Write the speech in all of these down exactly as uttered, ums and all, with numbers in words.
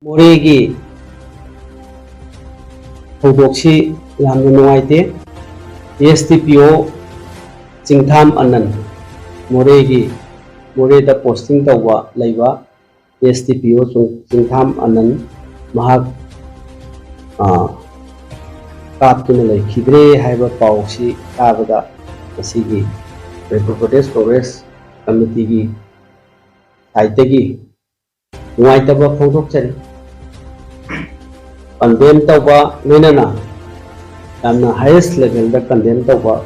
ꯃꯣꯔꯦꯒꯤ ꯊꯧꯗꯣꯛꯁꯤ ꯌꯥꯝꯅ ꯅꯨꯡꯉꯥꯏꯇꯦ꯫ ꯑꯦꯁ ꯗꯤ ꯄꯤ ꯑꯣ ꯆꯤꯡꯊꯥꯝ ꯑꯅꯟ, ꯃꯣꯔꯦꯒꯤ, ꯃꯣꯔꯦꯗ ꯄꯣꯁꯇꯤꯡ ꯇꯧꯕ ꯂꯩꯕ ꯑꯦꯁ ꯗꯤ ꯄꯤ ꯑꯣ ꯆꯤꯡ-, ꯆꯤꯡꯊꯥꯝ ꯑꯅꯟ, ꯃꯍꯥꯛ, ꯑ, ꯀꯥꯞꯇꯨꯅ ꯂꯩꯈꯤꯗ꯭ꯔꯦ ꯍꯥꯏꯕ ꯄꯥꯎꯁꯤ ꯇꯥꯕꯗ ꯉꯁꯤꯒꯤ ꯃꯅꯤꯄꯨꯔ ꯄ꯭ꯔꯗꯦꯁ ꯀꯣꯡꯒ꯭ꯔꯦꯁ ꯀꯃꯤꯇꯤꯒꯤ ꯁꯥꯏꯠꯇꯒꯤ ꯅꯨꯡꯉꯥꯏꯇꯕ ꯐꯣꯡꯗꯣꯛꯆꯔꯤ꯫ ꯀꯟꯗꯦꯝ ꯇꯧꯕ ꯂꯣꯏꯅꯅ ꯌꯥꯝꯅ highest level ꯗ ꯀꯟꯗꯦꯝ ꯇꯧꯕ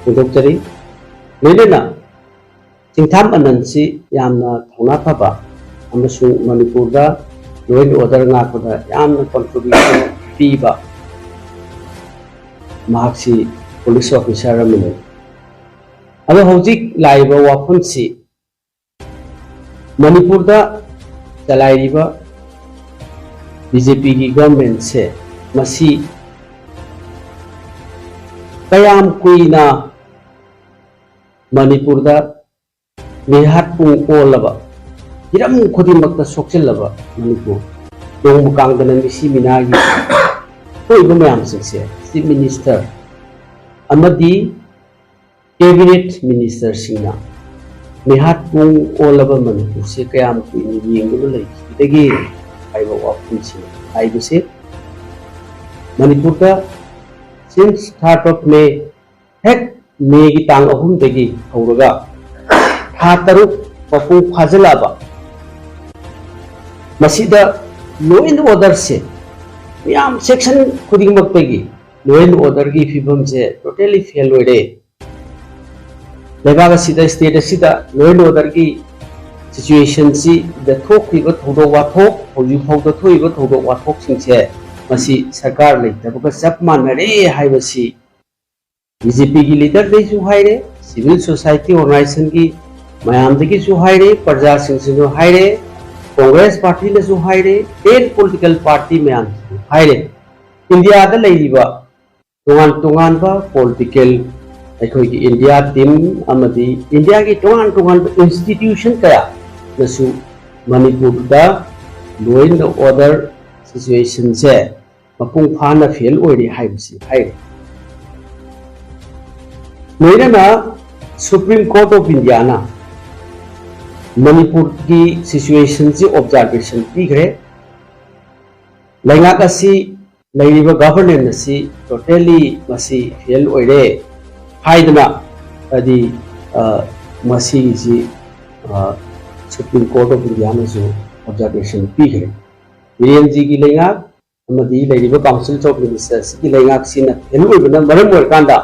ꯐꯣꯡꯗꯣꯛꯆꯔꯤ꯫ ꯂꯣꯏꯅꯅ ꯆꯤꯡꯊꯥꯝ ꯑꯅꯟꯁꯤ ꯌꯥꯝꯅ ꯊꯧꯅꯥ ꯐꯕ ꯑꯃꯁꯨꯡ ꯃꯅꯤꯄꯨꯔꯗ law and order ꯉꯥꯛꯄꯗ ꯌꯥꯝꯅ contribution ꯄꯤꯕ ꯃꯍꯥꯛꯁꯤ police officer ꯑꯃꯅꯤ꯫ ꯑꯗꯣ ꯍꯧꯖꯤꯛ ꯂꯥꯛꯏꯕ ꯋꯥꯐꯝꯁꯤ ꯃꯅꯤꯄꯨꯔꯗ ꯆꯂꯥꯏꯔꯤꯕ ꯕꯤ ꯖꯦ ꯄꯤꯒꯤ government ꯁꯦ ꯃꯁꯤ ꯀꯌꯥꯝ ꯀꯨꯏꯅ ꯃꯅꯤꯄꯨꯔꯗ ꯃꯤꯍꯥꯠ ꯄꯨꯡ ꯑꯣꯜꯂꯕ, ꯍꯤꯔꯝ ꯈꯨꯗꯤꯡꯃꯛꯇ ꯁꯣꯛꯆꯤꯜꯂꯕ ꯃꯅꯤꯄꯨꯔ, ꯅꯣꯡꯃ ꯀꯥꯡꯗꯅ ꯃꯤꯁꯤ ꯃꯤꯅꯥꯒꯤ ꯊꯣꯛꯏꯕ ꯃꯌꯥꯝꯁꯤꯡꯁꯦ Chief Minister ꯑꯃꯗꯤ Cabinet Minister ꯁꯤꯡꯅ ꯃꯤꯍꯥꯠ ꯄꯨꯡ ꯑꯣꯜꯂꯕ ꯃꯅꯤꯄꯨꯔꯁꯦ ꯀꯌꯥꯝ ꯀꯨꯏꯅ ꯌꯦꯡꯗꯨꯅ ꯂꯩꯈꯤꯒꯗꯒꯦ ꯍꯥꯏꯕ ꯋꯥꯐꯝꯁꯤꯡ ꯍꯥꯏꯕꯁꯦ ꯃꯅꯤꯄꯨꯔꯗ since third of May, ꯍꯦꯛ ꯃꯦꯒꯤ ꯇꯥꯡ ꯑꯍꯨꯝꯗꯒꯤ ꯍꯧꯔꯒ ꯊꯥ ꯇꯔꯨꯛ ꯃꯄꯨꯡ ꯐꯥꯖꯤꯜꯂꯛꯑꯕ ꯃꯁꯤꯗ law and order ꯁꯦ ꯃꯤꯌꯥꯝ section ꯈꯨꯗꯤꯡꯃꯛꯇꯒꯤ law and order ꯒꯤ ꯐꯤꯕꯝꯁꯦ totally fail ꯑꯣꯏꯔꯦ꯫ ꯂꯩꯕꯥꯛ ꯑꯁꯤꯗ, state ꯑꯁꯤꯗ law and order ꯒꯤ situation ꯁꯤꯗ ꯊꯣꯛꯈꯤꯕ ꯊꯧꯗꯣꯛ ꯋꯥꯊꯣꯛ, ꯍꯧꯖꯤꯛ ꯐꯥꯎꯗ ꯊꯣꯛꯏꯕ ꯊꯧꯗꯣꯛ ꯋꯥꯊꯣꯛꯁꯤꯡꯁꯦ ꯃꯁꯤ ꯁꯔꯀꯥꯔ ꯂꯩꯇꯕꯒ ꯆꯞ ꯃꯥꯟꯅꯔꯦ ꯍꯥꯏꯕꯁꯤ ꯕꯤ ꯖꯦ ꯄꯤꯒꯤ leader ꯗꯩꯁꯨ ꯍꯥꯏꯔꯦ, civil society organization ꯒꯤ ꯃꯌꯥꯝꯗꯒꯤꯁꯨ ꯍꯥꯏꯔꯦ, ꯄ꯭ꯔꯖꯥꯁꯤꯡꯁꯤꯁꯨ ꯍꯥꯏꯔꯦ, ꯀꯣꯡꯒ꯭ꯔꯦꯁ ꯄꯥꯔꯇꯤꯅꯁꯨ ꯍꯥꯏꯔꯦ, ten political party ꯃꯌꯥꯝꯁꯤꯁꯨ ꯍꯥꯏꯔꯦ꯫ ꯏꯟꯗꯤꯌꯥꯗ ꯂꯩꯔꯤꯕ ꯇꯣꯉꯥꯟ ꯇꯣꯉꯥꯟꯕ political, ꯑꯩꯈꯣꯏꯒꯤ ꯏꯟꯗꯤꯌꯥ team ꯑꯃꯗꯤ ꯏꯟꯗꯤꯌꯥꯒꯤ ꯇꯣꯉꯥꯟ ꯇꯣꯉꯥꯟꯕ institution ꯀꯌꯥꯅꯁꯨ ꯃꯅꯤꯄꯨꯔꯗ law and order situationꯁꯦ ꯃꯄꯨꯡ ꯐꯥꯅ fail ꯑꯣꯏꯔꯦ ꯍꯥꯏꯕꯁꯤ ꯍꯥꯏꯔꯦ꯫ ꯂꯣꯏꯅꯅ Supreme Court of Indiaꯅ ꯃꯅꯤꯄꯨꯔꯒꯤ situationꯁꯤ observation ꯄꯤꯈ꯭ꯔꯦ꯫ ꯂꯩꯉꯥꯛ ꯑꯁꯤ, ꯂꯩꯔꯤꯕ governance ꯑꯁꯤ totally ꯃꯁꯤ fail ꯑꯣꯏꯔꯦ ꯍꯥꯏꯗꯅ ꯍꯥꯏꯗꯤ, ꯑ, ꯃꯁꯤꯒꯤꯁꯤ, ꯑ, Supreme Court of Indiaꯅꯁꯨ observation ꯄꯤꯈ꯭ꯔꯦ꯫ ꯕꯤꯔꯦꯟꯖꯤꯒꯤ ꯂꯩꯉꯥꯛ ꯑꯃꯗꯤ ꯂꯩꯔꯤꯕ Council of Ministers ꯑꯁꯤꯒꯤ ꯂꯩꯉꯥꯛꯁꯤꯅ fail ꯑꯣꯏꯕꯅ ꯃꯔꯝ ꯑꯣꯏꯔꯀꯥꯟꯗ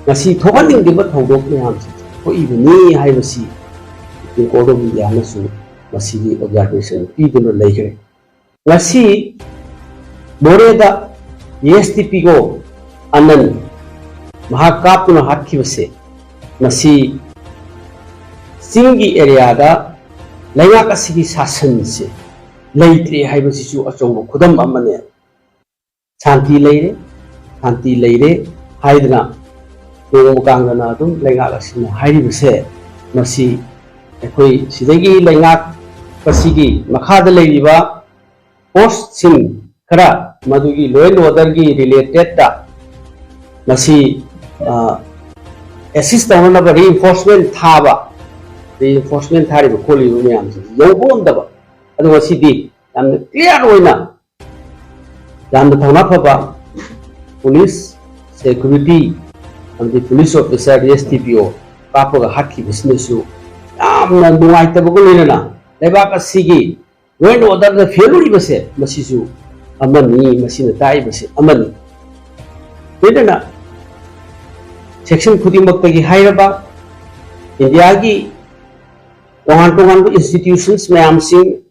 ꯉꯁꯤ ꯊꯣꯛꯍꯟꯅꯤꯡꯗꯕ ꯊꯧꯗꯣꯛ ꯃꯌꯥꯝꯁꯤ ꯊꯣꯛꯏꯕꯅꯤ ꯍꯥꯏꯕꯁꯤ Supreme Court of Indiaꯅꯁꯨ ꯃꯁꯤꯒꯤ observation ꯄꯤꯗꯨꯅ ꯂꯩꯈ꯭ꯔꯦ꯫ ꯉꯁꯤ ꯃꯣꯔꯦꯗ SDPO ꯑꯅꯟ ꯃꯍꯥꯛ ꯀꯥꯞꯇꯨꯅ ꯍꯥꯠꯈꯤꯕꯁꯦ, ꯃꯁꯤ ꯆꯤꯡꯒꯤ areaꯗ ꯂꯩꯉꯥꯛ ꯑꯁꯤꯒꯤ ꯁꯥꯁꯟꯁꯦ ꯂꯩꯇ꯭ꯔꯦ ꯍꯥꯏꯕꯁꯤꯁꯨ ꯑꯆꯧꯕ ꯈꯨꯗꯝ ꯑꯃꯅꯦ꯫ ꯁꯥꯟꯇꯤ ꯂꯩꯔꯦ, ꯁꯥꯟꯇꯤ ꯂꯩꯔꯦ ꯍꯥꯏꯗꯅ ꯅꯣꯡꯃ ꯀꯥꯡꯗꯅ ꯑꯗꯨꯝ ꯂꯩꯉꯥꯛ ꯑꯁꯤꯅ ꯍꯥꯏꯔꯤꯕꯁꯦ, ꯃꯁꯤ ꯑꯩꯈꯣꯏ ꯁꯤꯗꯒꯤ ꯂꯩꯉꯥꯛ ꯑꯁꯤꯒꯤ ꯃꯈꯥꯗ ꯂꯩꯔꯤꯕ forceꯁꯤꯡ ꯈꯔ ꯃꯗꯨꯒꯤ law and orderꯒꯤ relatedꯇ ꯃꯁꯤ, ꯑ, assist ꯇꯧꯅꯅꯕ reinforcement ꯊꯥꯕ, reinforcement ꯊꯥꯔꯤꯕ ꯈꯣꯠꯂꯤꯕ ꯃꯌꯥꯝꯁꯤ ꯌꯧꯕ ꯉꯝꯗꯕ꯫ ꯑꯗꯨ ꯉꯁꯤꯗꯤ ꯌꯥꯝꯅ clear ꯑꯣꯏꯅ ꯌꯥꯝꯅ ꯊꯧꯅꯥ ꯐꯕ police security ꯑꯃꯗꯤ police officer, SDPO ꯀꯥꯞꯄꯒ ꯍꯥꯠꯈꯤꯕꯁꯤꯅꯁꯨ ꯌꯥꯝꯅ ꯅꯨꯡꯉꯥꯏꯇꯕꯒ ꯂꯣꯏꯅꯅ ꯂꯩꯕꯥꯛ ꯑꯁꯤꯒꯤ law and orderꯗ fail ꯑꯣꯏꯔꯤꯕꯁꯦ ꯃꯁꯤꯁꯨ ꯑꯃꯅꯤ, ꯃꯁꯤꯅ ꯇꯥꯛꯏꯕꯁꯦ ꯑꯃꯅꯤ꯫ ꯂꯣꯏꯅꯅ section ꯈꯨꯗꯤꯡꯃꯛꯇꯒꯤ ꯍꯥꯏꯔꯕ Indiaꯒꯤ ꯇꯣꯉꯥꯟ ꯇꯣꯉꯥꯟꯕ institutions ꯃꯌꯥꯝꯁꯤꯡ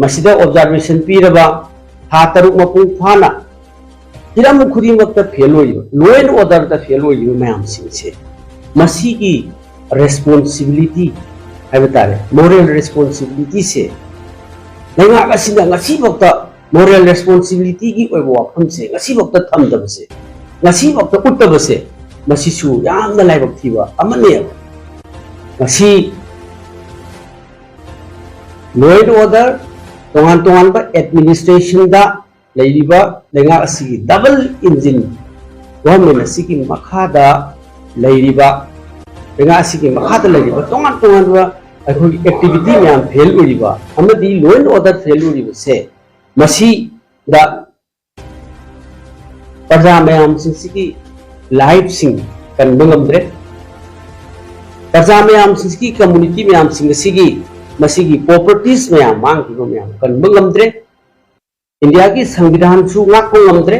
ꯃꯁꯤꯗ observation ꯄꯤꯔꯕ ꯊꯥ ꯇꯔꯨꯛ ꯃꯄꯨꯡ ꯐꯥꯅ ꯍꯤꯔꯝ ꯈꯨꯗꯤꯡꯃꯛꯇ fail ꯑꯣꯏꯔꯤꯕ, law and orderꯗ fail ꯑꯣꯏꯔꯤꯕ ꯃꯌꯥꯝꯁꯤꯡꯁꯦ ꯃꯁꯤꯒꯤ responsibility ꯍꯥꯏꯕ ꯇꯥꯔꯦ, moral responsibilityꯁꯦ ꯂꯩꯉꯥꯛ ꯑꯁꯤꯅ ꯉꯁꯤꯐꯥꯎꯗ moral responsibilityꯒꯤ ꯑꯣꯏꯕ ꯋꯥꯐꯝꯁꯦ ꯉꯁꯤꯐꯥꯎꯗ ꯊꯝꯗꯕꯁꯦ, ꯉꯁꯤꯐꯥꯎꯗ ꯎꯠꯇꯕꯁꯦ, ꯃꯁꯤꯁꯨ ꯌꯥꯝꯅ ꯂꯥꯏꯕꯛ ꯊꯤꯕ ꯑꯃꯅꯦꯕ꯫ ꯉꯁꯤ law and order ꯇꯣꯉꯥꯟ ꯇꯣꯉꯥꯟꯕ administrationꯗ ꯂꯩꯔꯤꯕ ꯂꯩꯉꯥꯛ ꯑꯁꯤꯒꯤ double engine government ꯑꯁꯤꯒꯤ ꯃꯈꯥꯗ ꯂꯩꯔꯤꯕ, ꯂꯩꯉꯥꯛ ꯑꯁꯤꯒꯤ ꯃꯈꯥꯗ ꯂꯩꯔꯤꯕ ꯇꯣꯉꯥꯟ ꯇꯣꯉꯥꯟꯕ ꯑꯩꯈꯣꯏꯒꯤ activity ꯃꯌꯥꯝ fail ꯑꯣꯏꯔꯤꯕ ꯑꯃꯗꯤ law and order fail ꯑꯣꯏꯔꯤꯕꯁꯦ, ꯃꯁꯤꯗ ꯄ꯭ꯔꯖꯥ ꯃꯌꯥꯝꯁꯤꯡꯁꯤꯒꯤ lifeꯁꯤꯡ ꯀꯟꯕ ꯉꯝꯗ꯭ꯔꯦ꯫ ꯄ꯭ꯔꯖꯥ ꯃꯌꯥꯝꯁꯤꯡꯁꯤꯒꯤ, community ꯃꯌꯥꯝꯁꯤꯡ ꯑꯁꯤꯒꯤ, ꯃꯁꯤꯒꯤ properties ꯃꯌꯥꯝ ꯃꯥꯡꯈꯤꯕ ꯃꯌꯥꯝ ꯀꯟꯕ ꯉꯝꯗ꯭ꯔꯦ꯫ ꯏꯟꯗꯤꯌꯥꯒꯤ ꯁꯪꯕꯤꯙꯥꯟꯁꯨ ꯉꯥꯛꯄ ꯉꯝꯗ꯭ꯔꯦ꯫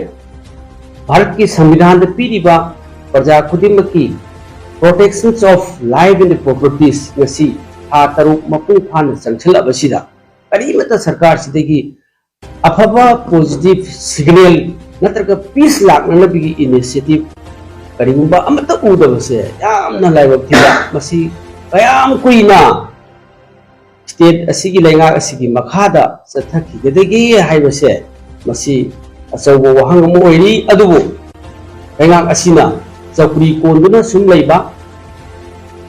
ꯚꯥꯔꯠꯀꯤ ꯁꯪꯕꯤꯙꯥꯟꯗ ꯄꯤꯔꯤꯕ ꯄ꯭ꯔꯖꯥ ꯈꯨꯗꯤꯡꯃꯛꯀꯤ protections of life and properties ꯉꯁꯤ ꯊꯥ ꯇꯔꯨꯛ ꯃꯄꯨꯡ ꯐꯥꯅ ꯆꯪꯁꯤꯜꯂꯛꯂꯕꯁꯤꯗ ꯀꯔꯤꯃꯠꯇ ꯁꯔꯀꯥꯔꯁꯤꯗꯒꯤ ꯑꯐꯕ positive signal ꯅꯠꯇ꯭ꯔꯒ peace ꯂꯥꯛꯅꯅꯕꯒꯤ initiative ꯀꯔꯤꯒꯨꯝꯕ ꯑꯃꯠꯇ ꯎꯗꯕꯁꯦ ꯌꯥꯝꯅ ꯂꯥꯏꯕꯛ ꯊꯤꯕ꯫ ꯃꯁꯤ ꯀꯌꯥꯝ ꯀꯨꯏꯅ state ꯑꯁꯤꯒꯤ, ꯂꯩꯉꯥꯛ ꯑꯁꯤꯒꯤ ꯃꯈꯥꯗ ꯆꯠꯊꯈꯤꯒꯗꯒꯦ ꯍꯥꯏꯕꯁꯦ, ꯃꯁꯤ ꯑꯆꯧꯕ ꯋꯥꯍꯪ ꯑꯃ ꯑꯣꯏꯔꯤ꯫ ꯑꯗꯨꯕꯨ ꯂꯩꯉꯥꯛ ꯑꯁꯤꯅ ꯆꯧꯀ꯭ꯔꯤ ꯀꯣꯟꯗꯨꯅ ꯁꯨꯝ ꯂꯩꯕ,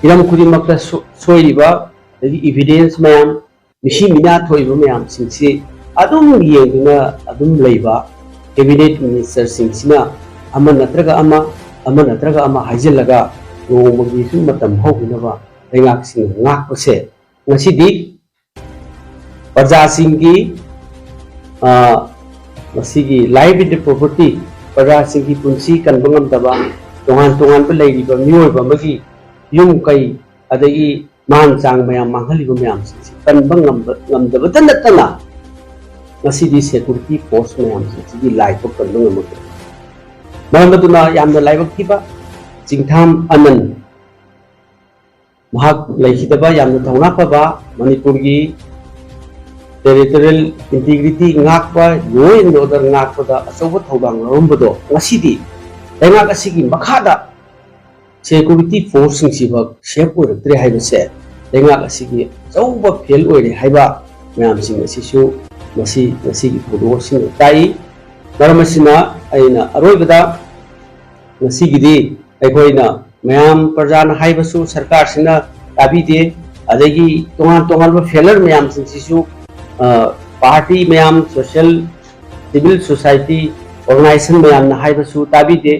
ꯍꯤꯔꯝ ꯈꯨꯗꯤꯡꯃꯛꯇ ꯁꯣ-, ꯁꯣꯏꯔꯤꯕ, ꯑꯗꯒꯤ evidence ꯃꯌꯥꯝ, ꯃꯤꯁꯤ ꯃꯤꯅꯥ ꯊꯣꯛꯏꯕ ꯃꯌꯥꯝꯁꯤꯡꯁꯤ ꯑꯗꯨꯝ ꯌꯦꯡꯗꯨꯅ ꯑꯗꯨꯝ ꯂꯩꯕ, cabinet ministerꯁꯤꯡꯁꯤꯅ ꯑꯃ ꯅꯠꯇ꯭ꯔꯒ ꯑꯃ, ꯑꯃ ꯅꯠꯇ꯭ꯔꯒ ꯑꯃ ꯍꯥꯏꯖꯤꯜꯂꯒ ꯅꯣꯡꯃꯒꯤ ꯁꯨꯝ ꯃꯇꯝ ꯍꯧꯈꯤꯅꯕ ꯂꯩꯉꯥꯛꯁꯤꯡꯅ ꯉꯥꯛꯄꯁꯦ, ꯉꯁꯤꯗꯤ ꯄ꯭ꯔꯖꯥꯁꯤꯡꯒꯤ, ꯑ, ꯃꯁꯤꯒꯤ life and property, ꯄ꯭ꯔꯖꯥꯁꯤꯡꯒꯤ ꯄꯨꯟꯁꯤ ꯀꯟꯕ ꯉꯝꯗꯕ, ꯇꯣꯉꯥꯟ ꯇꯣꯉꯥꯟꯕ ꯂꯩꯔꯤꯕ ꯃꯤꯑꯣꯏꯕ ꯑꯃꯒꯤ ꯌꯨꯝ ꯀꯩ, ꯑꯗꯒꯤ ꯃꯥꯟ ꯆꯥꯡ ꯃꯌꯥꯝ ꯃꯥꯡꯍꯜꯂꯤꯕ ꯃꯌꯥꯝꯁꯤꯡꯁꯤ ꯀꯟꯕ ꯉꯝꯕ, ꯉꯝꯗꯕꯇ ꯅꯠꯇꯅ ꯉꯁꯤꯗꯤ security force ꯃꯌꯥꯝꯁꯤꯡꯁꯤꯒꯤ life ꯐꯥꯎ ꯀꯟꯕ ꯉꯝꯃꯛꯇ꯭ꯔꯦ꯫ ꯃꯔꯝ ꯑꯗꯨꯅ ꯌꯥꯝꯅ ꯂꯥꯏꯕꯛ ꯊꯤꯕ, ꯆꯤꯡꯊꯥꯝ ꯑꯅꯟ, ꯃꯍꯥꯛ ꯂꯩꯈꯤꯗꯕ ꯌꯥꯝꯅ ꯊꯧꯅꯥ ꯐꯕ, ꯃꯅꯤꯄꯨꯔꯒꯤ territorial integrity ꯉꯥꯛꯄ, law and order ꯉꯥꯛꯄꯗ ꯑꯆꯧꯕ ꯊꯧꯗꯥꯡ ꯂꯧꯔꯝꯕꯗꯣ ꯉꯁꯤꯗꯤ ꯂꯩꯉꯥꯛ ꯑꯁꯤꯒꯤ ꯃꯈꯥꯗ security forceꯁꯤꯡꯁꯤꯐꯥꯎ safe ꯑꯣꯏꯔꯛꯇ꯭ꯔꯦ ꯍꯥꯏꯕꯁꯦ ꯂꯩꯉꯥꯛ ꯑꯁꯤꯒꯤ ꯑꯆꯧꯕ fail ꯑꯣꯏꯔꯦ ꯍꯥꯏꯕ ꯃꯌꯥꯝꯁꯤꯡ ꯑꯁꯤꯁꯨ ꯉꯁꯤ, ꯉꯁꯤꯒꯤ ꯊꯧꯗꯣꯛ ꯑꯁꯤꯅ ꯇꯥꯛꯏ꯫ ꯃꯔꯝ ꯑꯁꯤꯅ ꯑꯩꯅ ꯑꯔꯣꯏꯕꯗ ꯉꯁꯤꯒꯤꯗꯤ ꯑꯩꯈꯣꯏꯅ ꯃꯌꯥꯝ ꯄ꯭ꯔꯖꯥꯅ ꯍꯥꯏꯕꯁꯨ ꯁꯔꯀꯥꯔꯁꯤꯅ ꯇꯥꯕꯤꯗꯦ, ꯑꯗꯒꯤ ꯇꯣꯉꯥꯟ ꯇꯣꯉꯥꯟꯕ failure ꯃꯌꯥꯝꯁꯤꯡꯁꯤꯁꯨ, ꯑ, party ꯃꯌꯥꯝ, social, civil society organization ꯃꯌꯥꯝꯅ ꯍꯥꯏꯕꯁꯨ ꯇꯥꯕꯤꯗꯦ꯫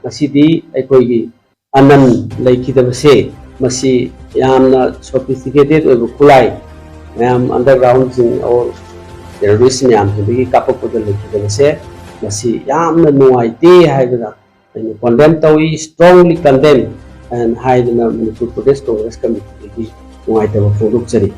ꯉꯁꯤꯗꯤ ꯑꯩꯈꯣꯏꯒꯤ ꯑꯅꯟ ꯂꯩꯈꯤꯗꯕꯁꯦ, ꯃꯁꯤ ꯌꯥꯝꯅ sophisticated ꯑꯣꯏꯕ ꯈꯨꯠꯂꯥꯏ ꯃꯌꯥꯝ, undergroundꯁꯤꯡ or terrorist ꯃꯌꯥꯝꯁꯤꯡꯗꯒꯤ ꯀꯥꯞꯄꯛꯄꯗ ꯂꯩꯈꯤꯗꯕꯁꯦ, ꯃꯁꯤ ꯌꯥꯝꯅ ꯅꯨꯡꯉꯥꯏꯇꯦ ꯍꯥꯏꯗꯅ ꯑꯩꯅ condemn ꯇꯧꯏ, strongly condemn and ꯍꯥꯏꯗꯅ ꯃꯅꯤꯄꯨꯔ ꯄ꯭ꯔꯗꯦꯁ ꯀꯣꯡꯒ꯭ꯔꯦꯁ ꯀꯃꯤꯇꯤꯗꯒꯤ ꯅꯨꯡꯉꯥꯏꯇꯕ ꯐꯣꯡꯗꯣꯛꯆꯔꯤ꯫